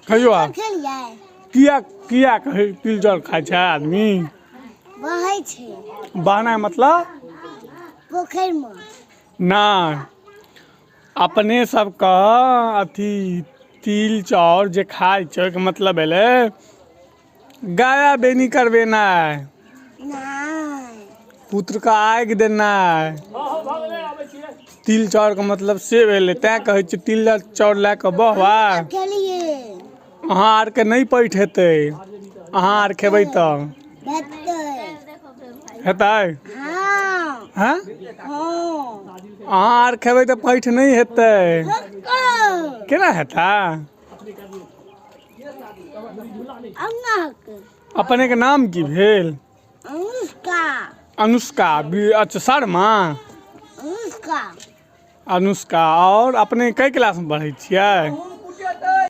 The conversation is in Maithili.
कहियो आब खेलियै। किया किया कहै तिल चाउर खाइ छै आदमी? बहै छै। बहनाइ मतलब? पोखरिमे। नहि, अपने सबके अथी तिल चाउर जे खाइ छै, ओहिके मतलब भेलै गाया बेनी करबेनाइ। नहि। पुत्रके आगि देनाइ। तिल चाउरके मतलब से भेलै, तैँ कहै छियै तिल चाउर लए कऽ बहबा। खेलियै। अहाँ आरके नहि पैठ हेतै, अहाँ आर खेबै तऽ हेतै। हेतै? हँ। हँ? हँ। अहाँ आर खेबै तऽ पैठ नहि हेतै। हेतै। केना हेतै? अहाँके अपनेके नाम की भेल? अनुष्का। अनुष्का अच्छा, शर्मा? अनुष्का। अनुष्का। आओर अपने कै क्लासमे पढ़ै छियै?